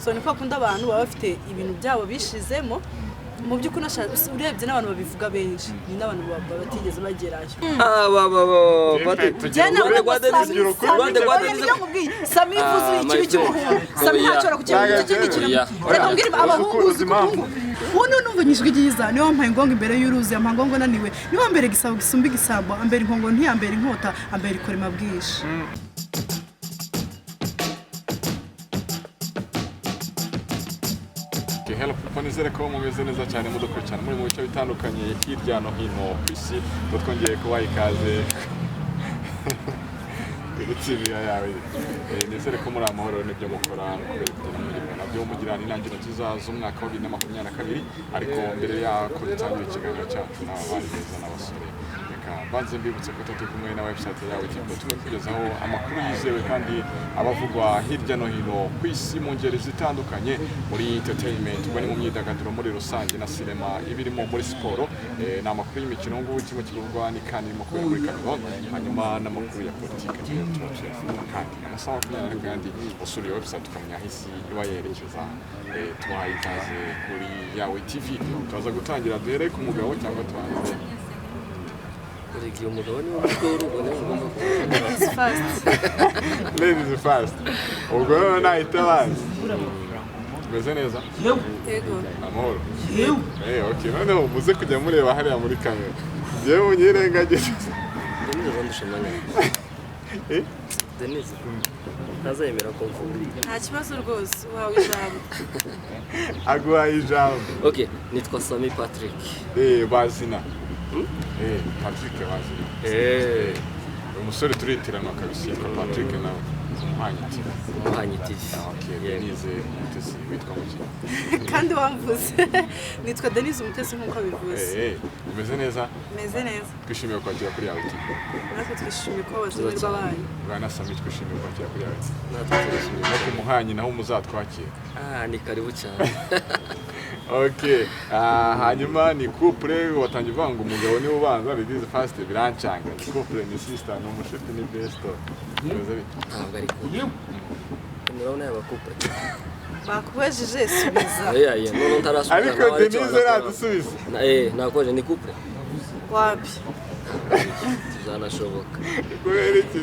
So ni ko bakunda abantu baba bafite ibintu byabo bishizemo. Mu by'ukuri urebye n'abantu babivuga benshi ni n'abantu batigeze bagerayo. Ah, ba ba ba Patrick. Njye navuga ngo Rwanda Sami, Denise, Sami, Rwanda oya, Denise. nibyo nkubwiye. Sami Ah, ivuze my ikibi friend. cy'umuhungu. Sami Oya. ntashobora kukemura icyo kindi kintu. Oya. Reka mbwire abahungu, Uzi uzi ko impamvu? umuhungu uwo niwe numva ijwi ryiza, niwe wampaye ingongo imbere y'uruzi, ampa ngongo naniwe, niwe wambere igisabo gisumba igisambo, ambera inkongo ntiyambera inkota, ambera ikorema bwije. Okay, hello people, nizere ko mumeze neza cyane, mudukurikirana muri mu bice bitandukanye hirya no hino ku isi. Ngo twongeye kubaha ikaze kuri TV yawe. Nizere ko muri amahoro n'ibyo mukora mukomeje kugenda mugerwa nabyo, mugira n'intangiriro nziza z'umwaka wa 2022. Ariko mbere y'ako dutangira ikiganiro cyacu n'aba bari beza n'abasore, reka mbanze mbibutse ko turi kumwe na website yawe TV, tumwe kugezaho amakuru yizewe kandi abavugwa hirya no hino ku isi mu ngeri zitandukanye, muri entertainment, ubwo ni mu myidagaduro muri rusange na sinema ibirimo, muri siporo, ni amakuru y'imikino ngubu kimwe kivugwa ni kandi irimo kubera muri Cameroon, hanyuma n'amakuru ya politiki niyo tuba tuyafite, kandi amasaha 24 kandi usura iyo website ukamenya aho isi iba yerekeza. Tubahaye ikaze kuri Yawe TV. Turaza gutangira duhere ku mugabo cyangwa tubanze? Erega umugabo niwe mutwe w'urugo, niwe mugomba kuba. Ladies first. Ladies first. Ubwo rero nahita bazi meze neza. Yego. Amahoro. Okay, noneho muze kujya mureba hariya muri kamera, njyewe munyirengagize. Denise azandusha amanywa. Eh? Denise ntazemera ko mvuga. Nta kibazo rwose, uhawe ijambo. Aguhaye ijambo. Okay, nitwa Sami Patrick. Bazina. Patrick bazina. Uyu musore turitiranwa kabisa, yitwa Patrick nawe Umuhanyi TV. Umuhanyi TV. Okay. Yego. Denise Umutesi, witwa muki? Kandi wamvuze, nitwa Denise Umutesi nk'uko abivuze. Umeze neza? Meze neza. Twishimiye kwakira kuri Yawe TV. Natwe twishimiye ko abatumirwa banyu. Bwana Sami, twishimiye kwakira kuri Yawe TV. Natwe turishimye. No ku Muhanyi naho muzatwakira. Ah, ni karibu cyane. Okay. Hanyuma ni couple, watangiye uvuga ngo umugabo niwe ubanza, ladies first, birancanga. Ni couple, ni sister, ni umushuti, ni besto? Bimeze bite? Ntabwo ari couple. Murabona yaba couple. Bakubajije, subiza. Oya, yeah, none ntarasubiza. Ariko Nawe aricyo Denise wanakora. ntadusubiza. Nakoje ni couple. Wapi. Tuzanashoboka. Kubera iki?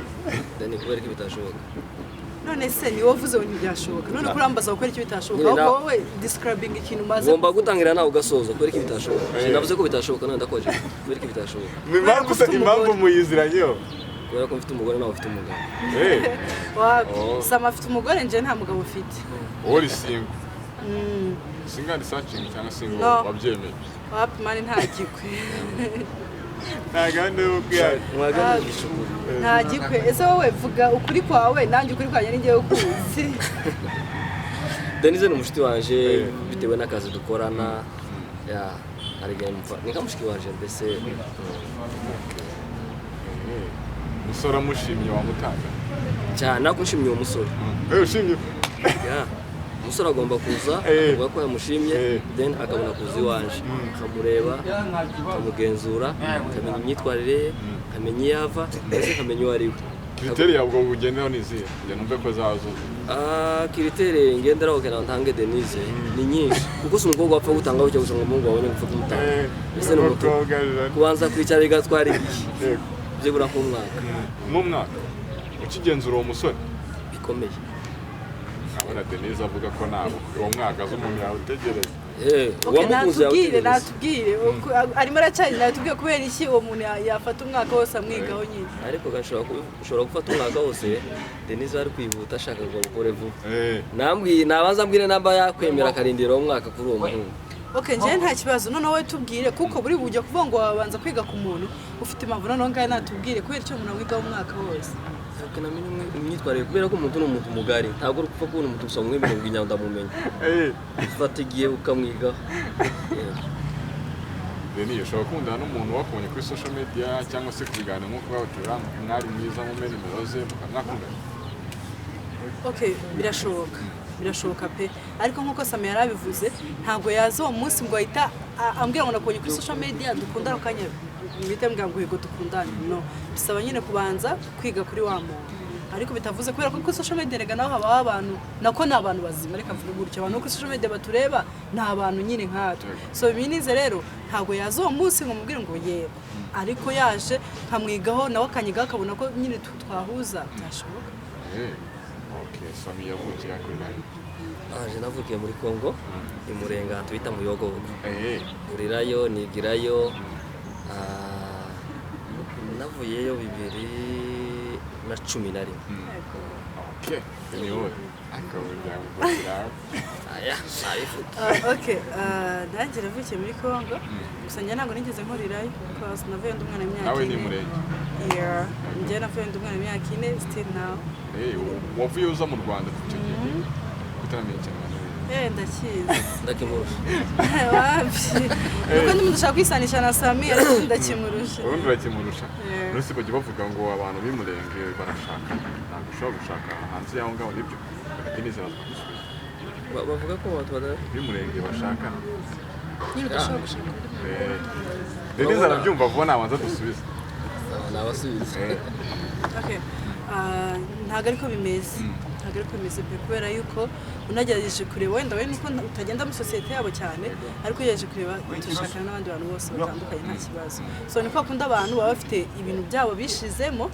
Deni, kubera ko bitashoboka. None se ni wowe uvuze ngo ntibyashoboka, none kurambaza gukora icyo bitashoboka? Nyine Ahubwo wowe describing ikintu umaze. Ngomba gutangira nawe ugasoza, kubera ko bitashoboka. Sinavuze ko bitashoboka, none ndakoje kubera ko bitashoboka. Impamvu se, Ufite impamvu umugore. muyiziranyeho? Kubera ko mfite umugore, nawe ufite umugabo. Wapi. Oh. Sama afite umugore, njye nta mugabo ufite. Wowe uri single? Single and searching cyangwa single? No. Wabyemeye? Wapi man, nta gikwe. Nta gahunda y'ubukwe? Mwaganiriye ukuri. Nta gikwe. Ese wowe vuga ukuri kwawe, nanjye ukuri kwanjye ni njyewe ukuzi. Denise ni umushuti wanje bitewe n'akazi dukorana, ya hari igihe ni nka mushiki wanje mbese. Umusore amushimye wamutanga? Cyane, nako nshimye uwo musore. Ushimye? Ya, umusore agomba kuza akavuga ko yamushimye, then akabona kuza iwanje, nkamureba, nkamugenzura, nkamenya imyitwarire ye, nkamenya iyo ava, ndetse nkamenya uwo ari we. Critère yawe ubwo ugenderaho ni izihe kugira numve ko zazuze? Ah, critère ngenderaho kugira ngo ntange Denise ni nyinshi, kuko si umukobwa wapfa gutanga gutya gusa ngo umuhungu wabonye gupfa kumutanga. Mbese ni umutu Umukobwa jana. Kubanza kwicara bigatwara igihe, Yego. byibura nk'umwaka. Nk'umwaka ukigenzura uwo musore? Bikomeye. Abona Denise avuga ko ntabwo uwo mwaka azi umuntu yawutegereza. Okay, Uwamukunze natubwire. yawutegereza. Natubwire. Arimo aracyari, natubwire kubera iki uwo muntu yafata umwaka wose amwigaho nyine. Ariko ushobora gufata umwaka wose, Denise ari kwihuta ashaka ngo abukore vuba. Nambwiye nabanza ambwire namba yakwemera akarindira uwo mwaka kuri uwo muhungu. Okay, njyewe nta kibazo. Noneho wowe tubwire, kuko buri bujya kuvuga ngo wabanza kwiga ku muntu ufite impamvu. Noneho ngahe natubwire kubera icyo umuntu amwigaho umwaka wose. Namenye imyitwarire, kubera ko umuntu ni umuntu mugari, ntabwo uri gupfa kubona umuntu gusa umwemere ngo inyanda ndamumenye. Ufata igihe ukamwigaho. Yeah. Denise, ushobora gukundana n'umuntu wakubonye kuri social media cyangwa se ku biganiro, nk'uko babatera mwari mwiza, mume nimero ze, mukamwakundana? Okay, birashoboka, birashoboka pe. Ariko nk'uko Sami yari abivuze, ntabwo yaza uwo munsi ngo ahita ambwira ngo nakubonye kuri social media, dukundane, akanya mpite mbwira ngo yego dukundane. No bisaba nyine kubanza kwiga kuri wa muntu. Ariko bitavuze kubera ko kuri social media rega naho habaho abantu, nako ni abantu bazima, reka mvuge gutyo, abantu bo kuri social media batureba ni abantu nyine nkatwe. So binize rero ntabwo yaza uwo munsi ngo mubwire ngo yego, ariko yaje nkamwigaho nawe akanyigaho, akabona ko nyine twahuza, byashoboka. Okay, Sami yavukiye kuri Aje navukiye muri Congo, i Murenga, ahantu bita Muyogogo. Nkurirayo, nigirayo. Navuyeyo 2011. Okay, ni wowe akabura mvukira? Aya nabivuga. Okay, nanjye navukiye muri Congo, gusa njye ntabwo nigeze nkurirayo because navuye ndi umwana w'imyaka Nawe ni 4. Murenge? Yeah, njye navuye ndi umwana w'imyaka 4, still now. Wavuye uza mu Rwanda icyo gihe utaramenya ikinyarwanda? Ndakizi. Ndakimurusha. Wapi, nuko ndimo ndashaka kwisanisha na Sami, ariko ndakimurusha. Ubundi urakimurusha. Yeah. Uretse bajya bavuga ngo abantu b'Imurenge barashaka, ntabwo ushobora gushaka hanze y'aho ngaho, nibyo? Hagati n'izina gusubiza. Bavuga ko abantu B'Imurenge bashaka. Nyine udashobora gushaka undi muntu. Denise arabyumva vuba, nabanza dusubize. Nabasubiza. Okay. Ntabwo ariko bimeze, ntabwo ariko bimeze pe, kubera yuko unagerageje kureba, wenda we nuko utagenda muri sosiyete yabo cyane, ariko ugerageje kureba dushakana n'abandi bantu bose batandukanye nta kibazo. So ni kwa kundi abantu baba bafite ibintu byabo bishizemo.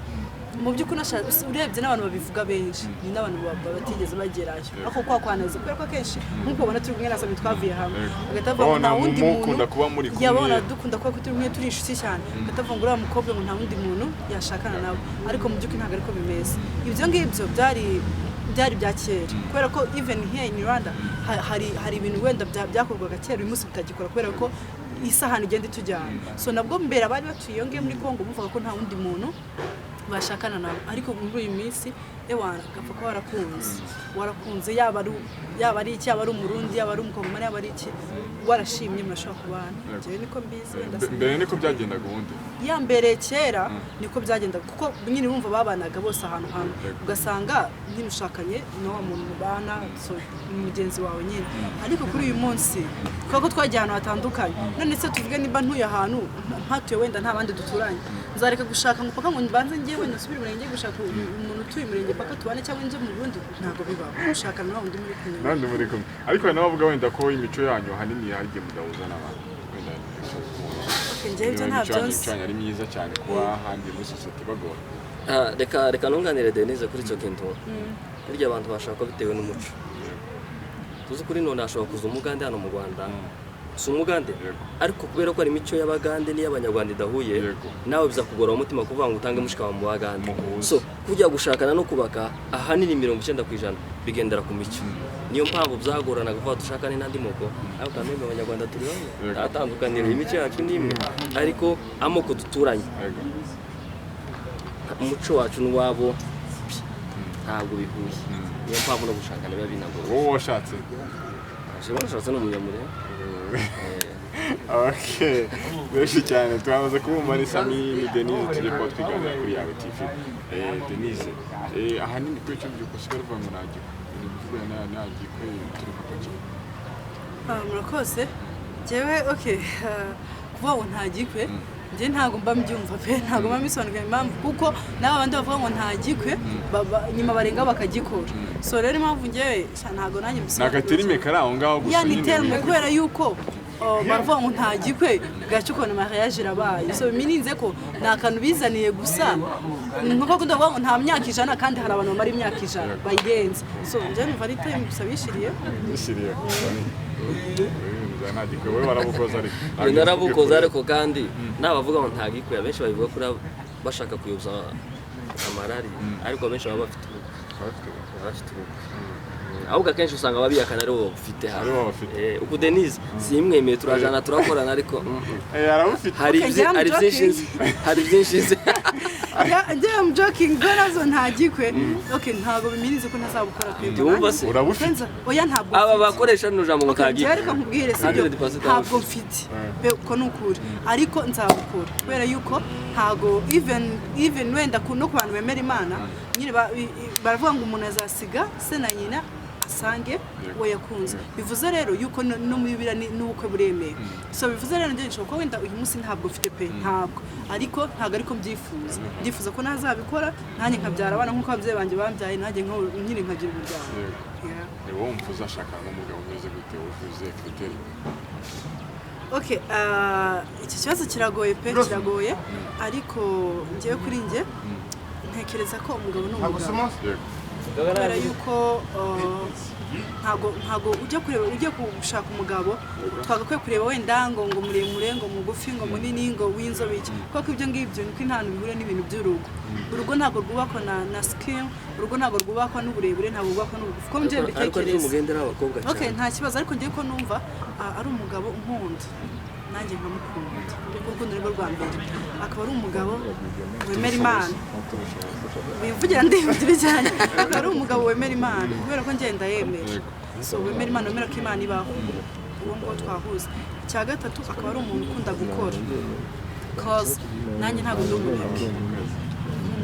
Mu by'ukuri urebye n'abantu babivuga benshi ni n'abantu batigeze bagerayo, ariko kwa kwaneza, kubera ko akenshi nk'uko ubona turi kumwe na Sami, twavuye hamwe, agahita avuga ngo Babona nta wundi muntu. mukunda kuba muri kumwe. Yabona dukunda kuba turi kumwe, turi inshuti cyane, agahita avuga ngo uriya mukobwa ngo nta wundi muntu yashakana nawe. Ariko mu by'ukuri ntabwo ariko bimeze. Ibyo ngibyo byari bya kera, kubera ko even here in Rwanda hari ibintu wenda byakorwaga kera uyu munsi bitagikora, kubera ko isahani igenda itujyana. So nabwo mbere abari batuye iyo ngiyo muri Congo bumvaga ko nta wundi muntu bashakana nabo, ariko muri iyi minsi ewana gapfa kuba warakunze, warakunze, yaba ari iki, yaba ari Umurundi, yaba ari Umukongomani, yaba ari iki, warashimye, murashobora kubana. Njyewe niko mbizi, wenda Mbere niko byagendaga ubundi? Ya mbere kera niko byagendaga, kuko nyine bumva babanaga bose ahantu hamwe, ugasanga nyine ushakanye n'uwo muntu mubana, so ni mugenzi wawe nyine. Ariko kuri uyu munsi kubera ko twagiye ahantu hatandukanye, none se tuvuge niba ntuye ahantu mpatuye, wenda nta bandi duturanye, nzareka gushaka ngo paka ngo mbanze njye wenda nsubire Umurenge gushaka umuntu utuye Umurenge paka tubane, cyangwa nje mu Burundi? Ntabwo bibaho, ushakana na wundi muri kumwe. Nandi muri kumwe, ariko hari n'abavuga wenda ko imico yanyu ahanini hari igihe mudahuza n'abantu wenda. Okay, njyewe ibyo Niba ntabyo imico yanyu nzi. Imico yanyu ari myiza cyane, kuba ahandi muri sosiyete bagora. Reka ntunganire Denise kuri icyo kintu. Burya abantu bashaka bitewe n'umuco. Tuzi kuri none hashobora kuza Umugande hano mu Rwanda, si Umugande, Yego. ariko kubera ko hari imico y'Abagande n'iy'Abanyarwanda idahuye, nawe bizakugora umutima kuvuga ngo utange mushika wawe mu Bagande. Muhuze. So kujya gushakana no kubaka, ahanini 90% bigendera ku mico. Niyo mpamvu byagorana kuvuga dushakane n'andi moko, ariko kameme Abanyarwanda turi bamwe, nta tandukaniro, imico yacu ni imwe, ariko amoko duturanye, umuco wacu n'uwabo ntabwo bihuye. Niyo mpamvu no gushakana biba binagoye. Wowe washatse? Jewe nashatse n'Umunyamure. Okay, benshi cyane turamaze kubumva, ni Sami, ni Denise, tujye kuba twiganira kuri Yawe TV. Denise, ahanini kuri icyo byuko usigaye uvuga ngo ntagikwe, ni ukuvuga ntagikwe bituruka ku ki? Murakoze. Njyewe okay, kuvuga ngo nta gikwe, njye ntabwo mba mbyumva pe, ntabwo mba mbisobanukirwa impamvu, kuko n'aba bandi bavuga ngo nta gikwe nyuma barenga bakagikora. So rero impamvu njyewe sha, ntabwo nanjye Ni mbisobanukirwa. agaterime kari aho ngaho gusa Ya, ni nyine. terme, kubera yuko baravuga ngo nta gikwe, bwacyo ukabona mariage irabaye. So bimeans ko ni akantu bizaniye gusa, nkuko kudavuga ngo nta myaka 100, kandi hari abantu bamara imyaka 100 bayirenze. So njyewe numva ari terme gusa bishiriye. Bishyiriye nta gikwe, wowe warabukoze ariko? Njye narabukoze, ariko kandi n'abavuga ngo nta gikwe, abenshi babivuga kuri bashaka kuyoza amarari, ariko abenshi baba bafite ubukwe. Baba bafite ubukwe, ahubwo akenshi usanga ababihakana aribo babufite hano. Aribo babufite. Ubu Denise simwemeye, turajana turakorana, ariko Arabufite. Hari Okay, njye I'm hari byinshi joking. nzi, hari byinshi nzi. Njye I'm joking, bwo nazo nta gikwe. Okay, ntabwo bimeans ko ntazabukora pe. Ntiwumva se? Urabufite? Oya, ntabwo Aba mfite. bakoresha rino jambo ngo nta Okay, gikwe. njyewe reka nkubwire, sibyo? 100% Ntabwo arabufite. mfite pe, uko ni ukuri, ariko nzabukora, kubera yuko ntabwo even wenda no ku bantu bemera Imana nyine baravuga ngo umuntu azasiga se na nyina. Asange uwo yakunze. Bivuze rero yuko no muri Bibiliya n'ubukwe buremewe. So bivuze rero njye nshobora kuba wenda uyu munsi ntabwo mfite pe, ntabwo, ariko ntabwo ariko mbyifuza. Ndifuza ko nazabikora nanjye nkabyara abana nk'uko ababyeyi banjye bambyaye, nanjye nyine nkagira umuryango. Yeah. Ni wowe wumva uzashakana n'umugabo umeze gute, wujuje critères? Okay, iki kibazo kiragoye pe, kiragoye, ariko njyewe kuri njye ntekereza ko umugabo ni umugabo, kubera yuko ntago ujya kureba, ujya gushaka umugabo twagakwiye kureba wenda ngo muremure, ngo mugufi, ngo munini, ngo w'inzobe, iki, kuko ibyo ngibyo niko nta hantu bihuriye n'ibintu by'urugo. Urugo ntabwo rwubakwa na skin, urugo ntabwo rwubakwa n'uburebure, ntabwo rwubakwa n'ubugufi, ko njye Ariko niyo mbitekereza. Mugendera abakobwa Okay, cyane. Nta kibazo, ariko ngiye ko numva ari umugabo unkunda nanjye nkamukunda, kuko urukundo nirwo rwa mbere, akaba ari umugabo wemera Imana. Wivugira, ndivugira cyane. Akaba ari umugabo wemera Imana, kubera ko ngenda yemera, so wemera Imana, wemera ko Imana ibaho, uwo nguwo twahuza. Icya gatatu, akaba ari umuntu ukunda gukora, cause nanjye ntabwo ndi umunebwe.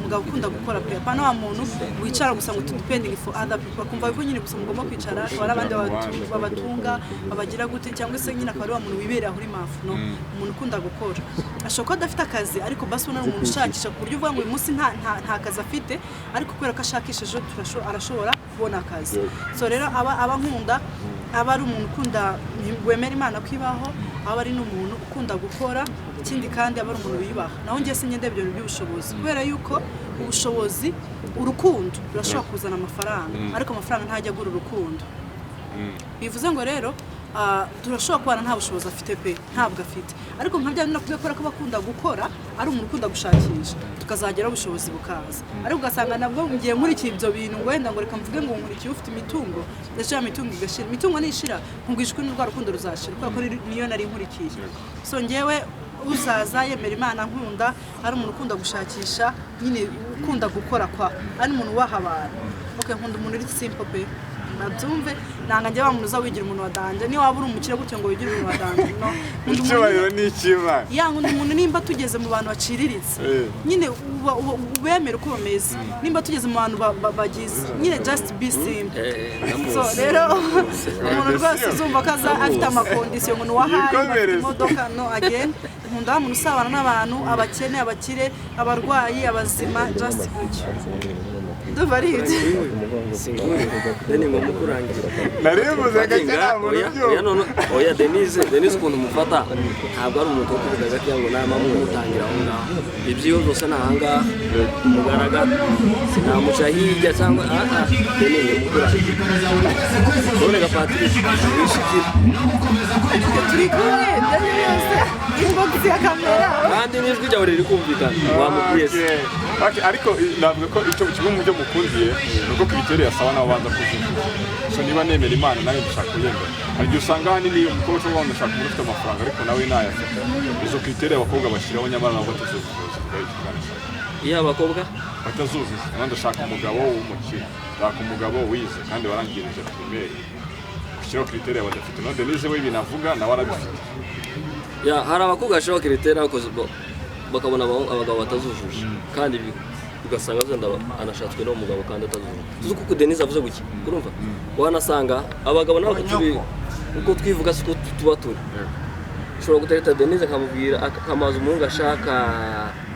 Umugabo ukunda gukora pe, apana wa muntu wicara gusa ngo to depending for other people, akumva ko nyine gusa mugomba kwicara akaba ari abandi babatunga, babagira gute, cyangwa se nyine akaba ari wa muntu wibereye aho uri mafu. No umuntu ukunda gukora ashobora kuba adafite akazi, ariko basi ubona ari umuntu ushakisha, ku buryo uvuga ngo uyu munsi nta kazi afite, ariko kubera ko ashakisha ejo arashobora kubona akazi. So rero aba nkunda, aba ari umuntu ukunda, wemera Imana ko ibaho, aba ari n'umuntu ukunda gukora. Ikindi kandi aba ari umuntu wiyubaha. Naho njye sinjye ndeba ibyo bintu by'ubushobozi, kubera yuko ubushobozi, urukundo rurashobora kuzana amafaranga, ariko amafaranga ntajya agura urukundo. Bivuze ngo rero turashobora kubana nta bushobozi afite pe, ntabwo afite, ariko nka bya bindi kubera ko aba akunda gukora, ari umuntu ukunda gushakisha, tukazageraho ubushobozi bukaza. Ariko ugasanga nabwo ngiye nkurikiye ibyo bintu, ngo wenda ngo reka mvuge ngo nkurikiye ufite imitungo, ejo ya mitungo igashira. Imitungo nishira, nkugwishwe n'urwa rukundo ruzashira, kubera ko niyo nari nkurikiye. So ngewe uzaza yemera Imana, nkunda, ari umuntu ukunda gushakisha nyine, ukunda gukora, kwa ari umuntu ubaha abantu. Okay, nkunda umuntu uri simple pe, babyumve. Nanga njye wa muntu uza wigira umuntu wa danger. Niyo waba uri umukire gutyo ngo wigire umuntu wa danger, no. Nkunda umuntu Icyubahiro ni icy'Imana. Ya, nkunda umuntu nimba tugeze mu bantu baciriritse, nyine ubemere uko bameze. Nimba tugeze mu bantu bagize nyine, just be simple. Ndamuzi. So rero umuntu rwose uzumva ko aza afite ama conditions ngo ni uwahaye afite Yikomereze. imodoka, no. Again, nkunda wa muntu usabana n'abantu, abakene, abakire, abarwayi, abazima, just gutyo. Ndumva ari ibyo. Singuye. Deni ngo mukurangira. Narivuze gake, nta muntu Oya, ubyumva. Oya, none oya, Denise ukuntu mufata, ntabwo ari umuntu wo kuvuga gake ngo nama mumutangira aho ngaho. Ibyiwe byose ni ahangaha mugaragara, sinamuca hirya cyangwa aha. Deni ngo mukurangira, none ga Patrick wishikira. Turi kumwe byari byose, inbox ya kamera. Kandi n'ijwi ryawe riri kumvikana, wamubwiye se? Okay. Okay, ariko navuga ko icyo kimwe mu byo mukundiye ni uko critères yasaba nawe abanza kuzuzuza. So niba nemera Imana, nawe ndashaka kuyemera. Hari igihe usanga ahanini umukobwa ushobora kuba ndashaka umuntu ufite amafaranga, ariko nawe ntayafite. Izo critères abakobwa bashyiraho, nyamara nabo batazuzuza. Iyo abakobwa Batazuzuza. Nawe ndashaka umugabo w'umukire, ndashaka umugabo wize kandi warangirije primaire, gushyiraho critères badafite. No Denise we ibintu avuga nawe arabifite. Ya, hari abakobwa bashyiraho critères ariko bakabona abagabo batazujuje, kandi ugasanga wenda anashatswe n'uwo mugabo kandi atazujuje. Tuzi kuko Denise avuze gutya, urumva wanasanga abagabo nabo turi uko twivuga siko tuba turi. Ushobora gutereta Denise akamubwira, akamaza umuhungu ashaka,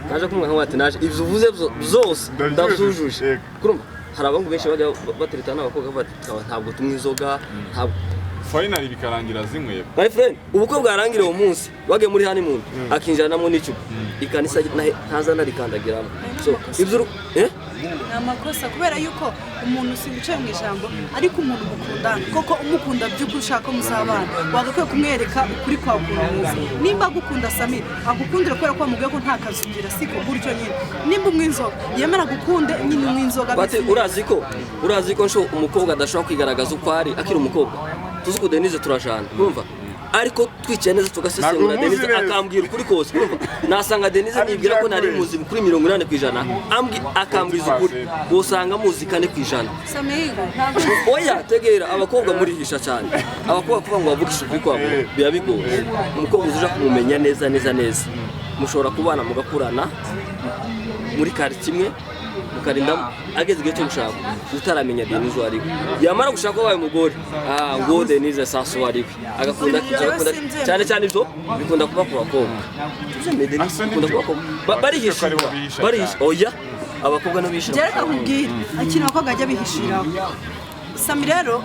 naje kumwe nkamwe ati naje ibyo uvuze byose Ndabyujuje. ndabyujuje. Yego. Kurumva hari abahungu benshi bajya batereta n'abakobwa bati ntabwo tunywa inzoga, ntabwo Finally bikarangira zinyweye. My friend, ubukwe bwarangira uwo munsi bagiye muri honeymoon, akinjiranamo n'icupa ikanisa, ntaza narikandagiramo. So ibyo eh Ni amakosa, kubera yuko umuntu, si wicaye mu ijambo, ariko umuntu mukundana koko, umukunda by'ukuri, ushaka ko muzabana, wagakwiye kumwereka ukuri kwawe ukuntu umeze. Nimba agukunda, Samir, agukundira kubera ko wamubwiye ko nta kazi ugira, siko gutyo nyine. Nimba unywa inzoga, yemera agukunde nyine unywa inzoga. Bati urazi ko nsho umukobwa adashobora kwigaragaza uko ari akiri umukobwa. Tuzi ko Denise turajana, urumva, ariko twicaye neza tugasesengura, Ntabwo umuzi Denise neza. akambwira ukuri kose, urumva nasanga Denise Ari nibwira ko nari ibyakureze. muzi kuri 80%, akambwiza ukuri, usanga muzi 4%. Samir, ntabwo Oya, tegera, abakobwa murihisha cyane. Abakobwa kuvuga ngo bavugishe ukuri kwabo biba bigoye. Umukobwa uza kumumenya neza neza neza, mushobora kubana mugakurana muri karitsiye imwe. Mukarinda ageze igihe cyo gushaka utaramenya Denise uwo ari we. Yamara gushaka wabaye umugore, ngo Denise sasa uwo ari we, agakunda Njyewe agakunda simbyemera. cyane cyane. Ibyo bikunda kuba ku bakobwa. Tubyemeye, Denise, Asa bikunda n'ibyo. kuba ku bakobwa. Barihisha, Ko aribo bihisha barihisha. cyane. Oya, abakobwa no bihisha. Njye reka nkubwire ikintu abakobwa bajya bihishiraho. Sami rero,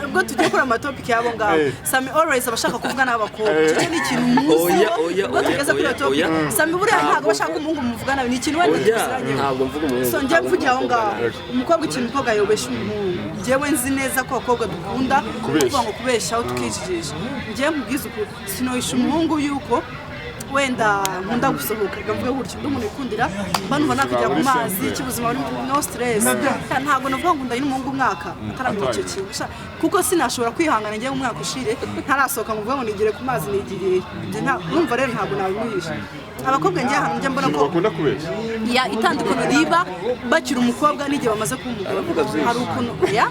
ubwo tugiye kuri ama topic y'abo ngabo, Sami always aba ashaka kuvuga n'abakobwa. Icyo ni ikintu muziho. Oya, oya, Ubwo oya, tugeze kuri iyo oya, topic, oya. Sami buriya ntabwo aba ashaka umuhungu muvugana, ni ikintu wenda Oya, tuziranye. ntabwo mvuga umuhungu. So njye Ntabwo mvugira aho mvuga ngaho, umukobwa. umukobwa, ikintu umukobwa yobesha umuhungu, njyewe nzi neza ko abakobwa dukunda Kubeshya. kuvuga ngo kubeshyaho tukijijisha. Njyewe nkubwiza ukuri, sinohisha umuhungu yuko wenda nkunda gusohoka. Reka mvuge gutyo, ndi umuntu wikundira, mba numva nakujya ku Muri mazi simple. cy'ubuzima buri no stress. Ntabwo navuga ngo ndanye n'umuhungu umwaka ataramenya icyo kintu. Sha, kuko sinashobora kwihangana njyewe umwaka ushire ntarasohoka ngo mvuge ngo nigire ku mazi, nigiriye. Ibyo urumva rero ntabwo nabimuhisha. Abakobwa njye ahantu njya mbona ko Bakunda kubeshya. Ya, itandukano riba bakiri umukobwa n'igihe bamaze kuba umugore. Aravuga byinshi. Hari ukuntu, ya,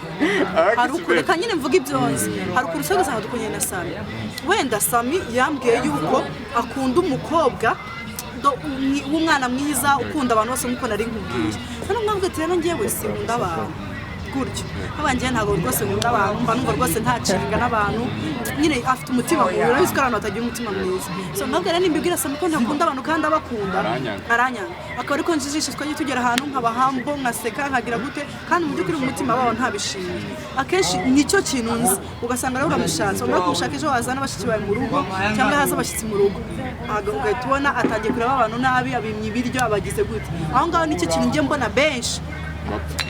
hari ukuntu, reka nyine mvuga ibyo nzi, hari ukuntu usanga dukundanye na Sami. Wenda Sami yambwiye yuko akunda umukobwa w'umwana mwiza, ukunda abantu bose, nk'uko nari nkubwiye. Noneho mwabwiye ati rero njyewe sinkunda abantu gutyo, nkaba njyewe ntabwo rwose nkunda abantu, mba numva rwose ntacinga n'abantu. Nyine afite umutima mubi, urabizi ko abantu batagira umutima mwiza. So mbabwira, nimbibwira Sami ko ntakunda abantu kandi abakunda, Aranyanga. aranyanga. Akaba ariko njijisha, twajya tugera ahantu nkaba hambo, nkaseka, nkagira gute, kandi mu by'ukuri mu mutima wabo ntabishimiye. Akenshi nicyo kintu nzi. Ugasanga rero uramushatse, wamara kumushaka, ejo wazana bashiki bawe mu rugo cyangwa haza abashyitsi mu rugo, ugahita ubona atangiye kureba abantu nabi, abimye ibiryo, abagize gute. Aho ngaho nicyo kintu njye mbona benshi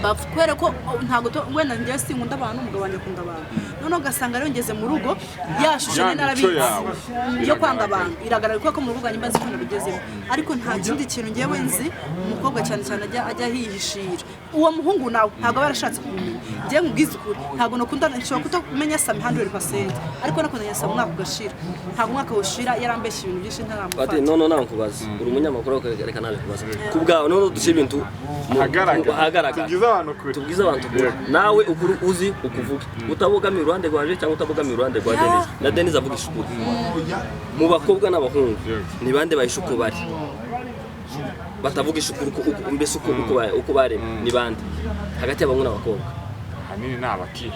bapfa, kubera ko oh, ntabwo wenda njyewe sinkunda abantu, umugabo wanjye akunda abantu. Noneho ugasanga rero ngeze mu rugo ya shusho Ya nari mico narabitse yawe yo kwanga abantu iragaragara, kubera ko mu rugo rwanjye mba nzi ko nabigezemo. Ariko nta kindi kintu ngewe nzi umukobwa cyane cyane ajya yihishira. Uwo muhungu nawe ntabwo aba yarashatse kumumenya. Njyewe nkubwize ukuri, ntabwo nakunda, nshobora kutamenya Sami 100%, ariko nakundanye Sami umwaka ugashira, ntabwo umwaka ushira yarambeshye ibintu byinshi Bati ntaramufata. None nawe nkubaza, uri umunyamakuru, reka nawe kubaza ku bwawe. None dushyire ibintu Ahagaragara. Ahagaragara. Tubwize abantu ukuri. Tubwize abantu ukuri. Nawe ukuri uzi ukuvuge, utabogamiye uruhande rwanje cyangwa utabogamiye uruhande rwa Denise, na Denise avugisha ukuri. Mu bakobwa n'abahungu, ni bande bahisha uko bari, batavugisha ukuri, mbese uko baremwe? Ni bande hagati y'abahungu n'abakobwa? Ahanini ni abakiri.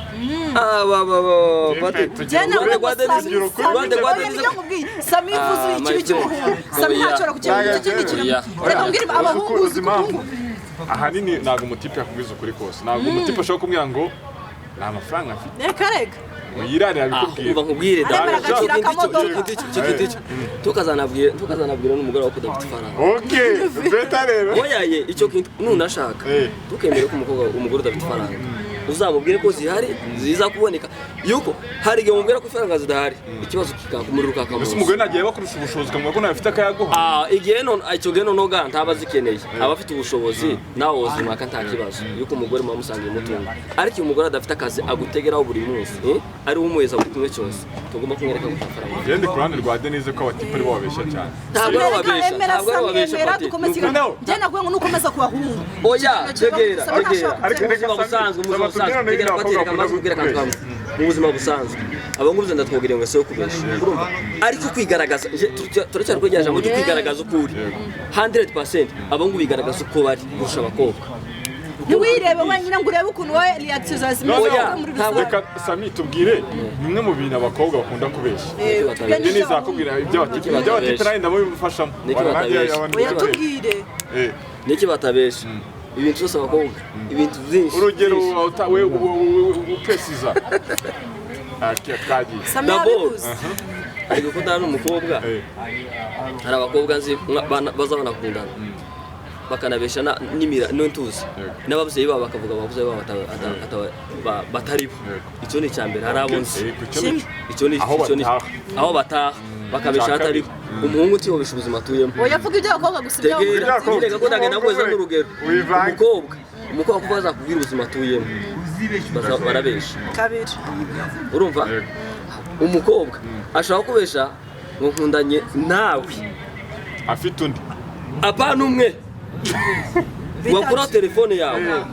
Aba ba ba bati Njyewe navuga uruhande rwa ngo Denise, Sami, uruhande rwa Sami, oya, Denise. nibyo nkubwiye. Sami yifuza Ah, ikibi my friend. cy'umuhungu. Sami Oya. ntashobora kukimenya icyo kindi kintu. Oya. Reka mbwire abahungu, Uzi uzi ko impamvu? umuhungu Ahanini ntabwo umutipe yakubwiza ukuri kose, ntabwo umutipe ashobora kumubwira ngo nta mafaranga mfite, Reka, reka. ngo yirarire Ah, abikubwira. umva nkubwire da. Aremera agaciro akamodoka. Icyo kintu icyo tukazanabwira n'umugore wawe ko udafite ifaranga. Okay, better rero. Oya ye, icyo kintu nunashaka, tukemere ko umukobwa, umugore udafite ifaranga, uzamubwire ko zihari, ziza kuboneka, yuko hari igihe umubwira ko ifaranga zidahari, ikibazo kikaka umuriro ukaka Mbese munsi. umugore nagiye bakurusha ubushobozi, ukamubwira ko nawe afite akayaguha? Ah, igihe none icyo gihe noneho ga ntaba azikeneye, aba afite ubushobozi, nawe wozimwaka nta kibazo, yuko umugore muba musangiye umutungo. Ariko iyo umugore adafite akazi agutegeraho buri munsi, ari we umuheza buri kimwe cyose, tugomba kumwereka ko nta faranga. Ngende ku ruhande rwa Denise ko abatipe ari bo babeshya cyane. Ntabwo ari Emera, ababesha, emera, ntabwo ari Sami, ababesha, emera, Pati. dukomeze Ni ukuri. ikiganiro. Njye nakubwiye ngo nukomeza ku bahungu. Oya, tegera, Sami tegera. ntashobora Ariko Mu reka buzima Sami, busanzwe, mu Sami buzima busanzwe, tubwire noneho tegera, Pati, abakobwa reka maze bakunda kubwira akantu kamwe. Mu buzima busanzwe, abahungu ndatwogera ngo yo kubesha, urumva, ariko kwigaragaza, turacyari kuri rya jambo ryo kwigaragaza uko uri 100%, abahungu bigaragaza uko bari kurusha abakobwa. Ntiwirebe wenyine ngo urebe ukuntu wowe reaction zawe zimeze Oya, muri ntabwo- rusange. Reka Sami tubwire bimwe mu bintu abakobwa bakunda kubeshya. Tubwire Denise n'ibyo akubwira iby'abatipe, Niki iby'abatipe batabeshya? nanjye ndamubifashamo. Niki batabeshya? Oya, tubwire. Niki batabesha? Ibintu byose abakobwa, ibintu byinshi Urugero byinshi. we upesiza twagiye. Sami D'abord. yabikuze. Ari gukundana n'umukobwa. Hari abakobwa nzi baza banakundana bakanabesha n'imira n'intuzi n'ababyeyi babo, bakavuga ababyeyi babo batari bo. Icyo ni icya mbere. Hari abo nzi. Ku icyo ni cyo. Icyo ni Aho icyo ni bataha. Aho bataha bakabesha Icya hatari kabiri. umuhungu utiyobesha ubuzima atuyemo. Oya, vuga iby'abakobwa gusa, Tegera. iby'abakobwa. Nyine gakunda ngenda guheza n'urugero. Wivange. Umukobwa kuko azakubwira ubuzima atuyemo, barabesha. Kabiri. Urumva? Yego. Umukobwa ashobora kubesha ngo nkundanye nawe Afite undi. Apana umwe wakura telefone yawe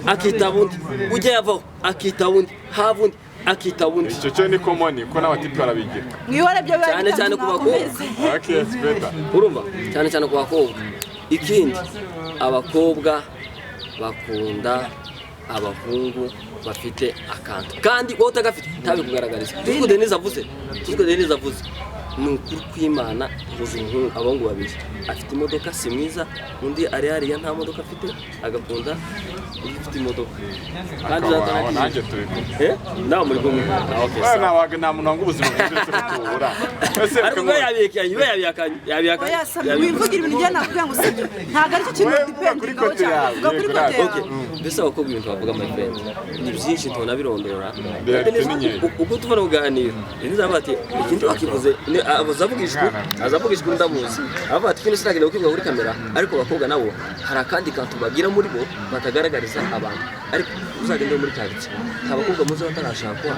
akitaba undi, ujya yavaho akitaba undi, hava undi akitaba undi. Icyo cyo ni common ko n'abatipe barabigira. Mwihore byo biba Cyane cyane ku bakobwa. mwakomeze. Okay, it's better. Urumva, cyane cyane ku bakobwa. Ikindi, abakobwa Bakunda abahungu bafite akantu, kandi wowe utagafite ntabikugaragariza. Tuzi ko Denise avuze, tuzi ko Denise avuze ni ukuri kw'Imana. Huza umuhungu, abahungu babiri, afite imodoka, si mwiza, undi ari hariya nta modoka afite, agakunda undi ufite imodoka kandi Akaba aho nanjye turi kumwe. Eh, nawe muri kumwe. Ah, okay, Wewe sawa. nta muntu wanga ubuzima bwiza uretse ko tubura. Ese Ariko we yabihakanye, we yabihakanye, yabihakanye. Oya Sami, wivugira ibintu njye nakubwira ngo sibyo, ntabwo aricyo kintu. Wowe vuga kuri dependingaho côté cyane. yawe, Vuga kuri yego, côté Okay. yawe. Mbese abakobwa ibintu bavuga, my friend, ni byinshi, ntunabirondora. Réalité ni nkeya. Uko tubona kuganira, Denise aravuga ati ikindi wakivuze azavuga ijwi, azavuga ijwi, ndamuzi, aravuga ati kino sinagenda kukivuga kuri kamera. Ariko abakobwa nabo hari akandi kantu bagira muri bo batagaragariza abantu. Ariko uzagende muri karitsiye, nta bakobwa muzi batarashakwa.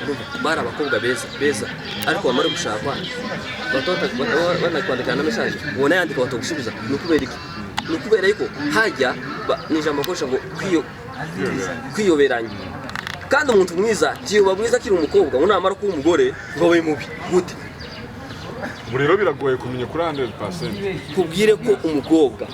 Urumva, bari abakobwa beza beza, ariko bamara gushakwa banakwandikira na message, ubona yandika batagusubiza. Ni ukubera iki? Ni ukubera yuko hajya ni ijambo bakoresha ngo kwiyoberanya. Kandi umuntu mwiza ntiyoba mwiza akiri umukobwa, ngo namara kuba umugore ngo abe mubi gute? Ubu rero biragoye kumenya kuri 100%. Kubwire ko umukobwa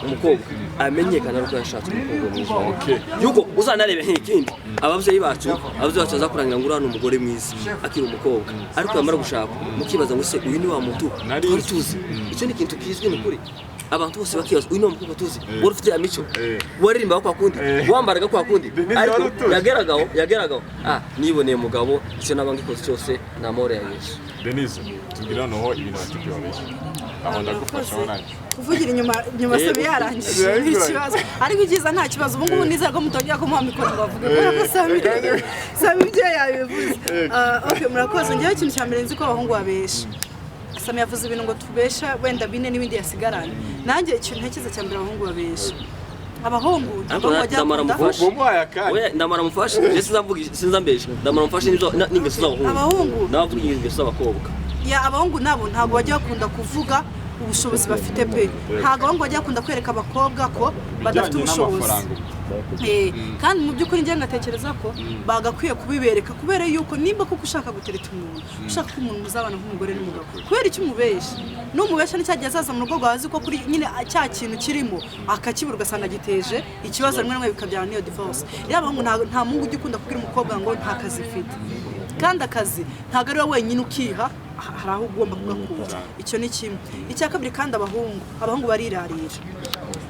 amenyekana ari uko yashatse umukobwa mwiza. Yuko uzanarebe nk'ikindi, ababyeyi bacu bazakurangira ngo uriya ni umugore mwiza akiri umukobwa, ariko yamara gushaka mukibaza ngo se uyu ni wa muntu Nari twari nzi. tuzi? Icyo ni ikintu kizwi, ni ukuri. Abantu bose bakibaza, uyu ni wa mukobwa tuzi, wari ufite ya mico, waririmbaga kwa kundi, wambaraga kwa kundi, Denise ariko wari utuje. yageragaho, ah, niboneye umugabo, icyo naba ngikoze cyose ni amahoro ya Yesu. Denise, tubwire noneho ibintu batubwiye wabeshya aho, ndagufasha aho nanjye. Kuvugira inyuma nyuma Sami yarangije ni ikibazo, ariko icyiza nta kibazo. Ubu ngubu nizera ko mutongera kumuha mikoro ngo avuge, kubera ko Sami ibyo yabivuze. Ah, okay, murakoze. Ngewe ikintu cya mbere nzi ko abahungu babesha, Sami yavuze ibintu ngo tubesha wenda bine n'ibindi yasigaranye. Nanjye ikintu ntekereza cya mbere, abahungu babesha, abahungu Ariko ntabwo bajya ndamara bakunda mufashe. Wamuhaye akanya. Oya, ndamara mufashe. Njye sinzavuga, sinzambesha, ndamara mufashe n'ingeso z'abahungu. Abahungu. Navuga ingeso z'abakobwa. Ya, abahungu nabo ntabwo bajya bakunda kuvuga ubushobozi bafite pe. Ntabwo abahungu bajya bakunda kwereka abakobwa ko badafite Bijyanye ubushobozi. n'amafaranga. Kandi mu by'ukuri njye ngatekereza ko bagakwiye kubibereka, kubera yuko nimba koko ushaka gutereta umuntu, ushaka ko umuntu muzabana nk'umugore n'umugabo, kubera icyo umubesha, n'umubesha n'icyagiye azaza mu rugo rwawe azi ko kuri nyine cya kintu kirimo akakibura, ugasanga giteje ikibazo, rimwe na rimwe bikabyara n'iyo divorce. Rero abahungu, nta muhungu ujya ukunda kubwira umukobwa ngo nta kazi mfite, kandi akazi ntabwo ari wowe wenyine ukiha, hari aho ugomba kugakura. Icyo ni kimwe. Icya kabiri kandi, abahungu barirarira.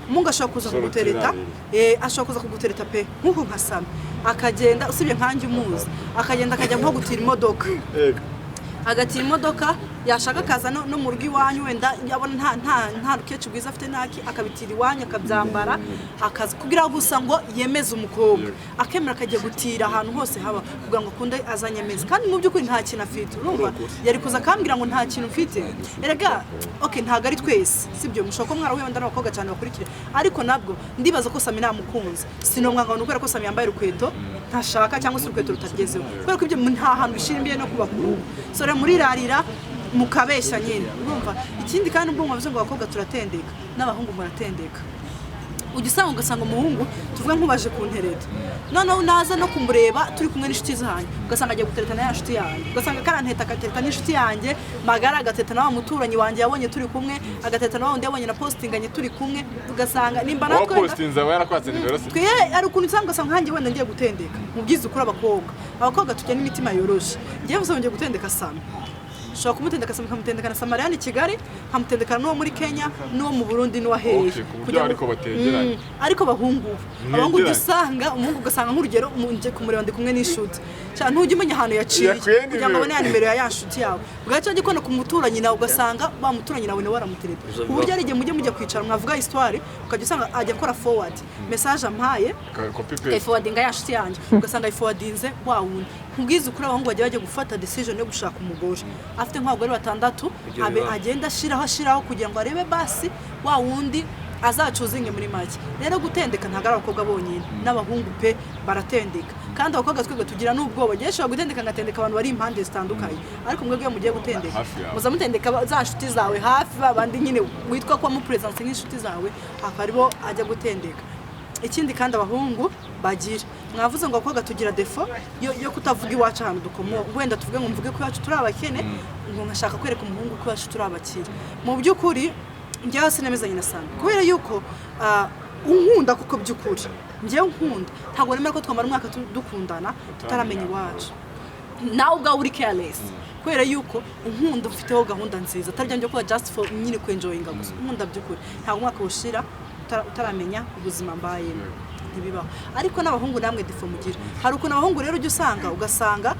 Umuhungu ashobora kuza Solo kugutereta, utirarira. Ashobora kuza kugutereta pe, nk'uko nka Sami akagenda, usibye nkanjye umuzi, akagenda akajya nko gutira imodoka, agatira imodoka, yashaka akaza no mu rugo iwanyu, wenda yabona nta rukeci rwiza afite ntaki, akabitira iwanyu akabyambara, akaza kugira gusa ngo yemeze umukobwa, akemera akajya gutira ahantu hose haba kugira ngo akunde azanyemeze, kandi mu by'ukuri nta kintu afite. Urumva, yari kuza akambwira ngo nta kintu mfite. Erega okay, ntabwo ari twese, sibyo? Mushobora kuba mwarahuye wenda n'abakobwa cyane bakurikira, ariko nabwo ndibaza ko Sami namukunze sinomwanga ngo ni ukubera ko Sami yambaye urukweto ntashaka cyangwa se urukweto rutagezeho, kubera ko ibyo nta hantu bishimbiye no kubaka urugo. So rero murirarira, mukabeshya nyine. Urumva, ikindi kandi, ubwo mwavuze ngo abakobwa turatendeka, n'abahungu muratendeka. Ujya usanga, ugasanga umuhungu tuvuga nk'ubaje kuntereta, noneho naza no kumureba turi kumwe n'inshuti zanjye, ugasanga agiye gutereta na ya nshuti yanjye, ugasanga karanteta, agatereta n'inshuti yanjye magara, agateta na wa muturanyi wanjye yabonye turi kumwe, agateta na wa wundi yabonye na postinganye turi kumwe, ugasanga nimba Uwo natwe wenda- postinze aba yarakwatse nimero se? Twe ari ukuntu usanga, ugasanga nkanjye wenda ngiye gutendeka. Mu byiza ukuri, abakobwa tujya n'imitima yoroshe. Ngiye gusa ngiye gutendeka Sami, ushobora kumutendeka Sami, nkamutendeka na Samariyani i Kigali, nkamutendeka n'uwo muri Kenya, n'uwo mu Burundi, n'uwa hehe. Okay, ku buryo ariko bategeranye. Ariko abahungu abahungu ujya Mwegeranye. usanga umuhungu, ugasanga nk'urugero ngiye kumureba ndi kumwe n'inshuti cyane, ntujya umenya ahantu yaciye Yakuye kugira ngo nimero. abone ya nimero ya ya nshuti yawe, bwacya ajya kubona ku muturanyi nawe, ugasanga wa muturanyi nawe nawe aramutereta, Izo ku buryo hari igihe mujya mujya kwicara mwavuga histoire, ukajya usanga ajya akora forward message ampaye, Copy paste. akayiforwardinga ya nshuti yanjye, ugasanga ayiforwardinze wa wundi. Nkubwize ukuri, abahungu bajya gufata decision yo gushaka umugore afite nk'abagore batandatu, Ibyo abe bibaho. agenda ashiraho ashiraho kugira ngo arebe basi wa wundi azacuzinge. Muri make rero, gutendeka ntabwo ari abakobwa bonyine, n'abahungu pe baratendeka. Kandi abakobwa twebwe tugira n'ubwoba. Ngewe nshobora gutendeka ngatendeka abantu bari impande zitandukanye, ariko mwebwe iyo mugiye gutendeka Hafi yawe. muza mutendeka za nshuti zawe hafi, ba bandi nyine witwa ko mupresence nk'inshuti zawe, akaba aribo ajya gutendeka. Ikindi kandi abahungu bagira, mwavuze ngo abakobwa tugira défaut yo kutavuga iwacu ahantu dukomoka, wenda tuvuge ngo mvuge ko iwacu turi abakene, ngo nkashaka kwereka umuhungu ko iwacu turi abakire. Mu by'ukuri njyewe sinemezanye na Sami, kubera yuko Unkunda kuko by'ukuri njyewe nkunda, ntabwo nemera ko twamara umwaka dukundana tutaramenya iwacu. Nawe ubwawe uri careless, kubera yuko unkunda ufiteho gahunda nziza, atari byo kuba just for nyine kwenjoyinga gusa. Unkunda by'ukuri, ntabwo umwaka ushira utaramenya ubuzima mbayemo, ntibibaho. Ariko n'abahungu namwe défaut mugira, hari ukuntu abahungu rero ujya usanga, ugasanga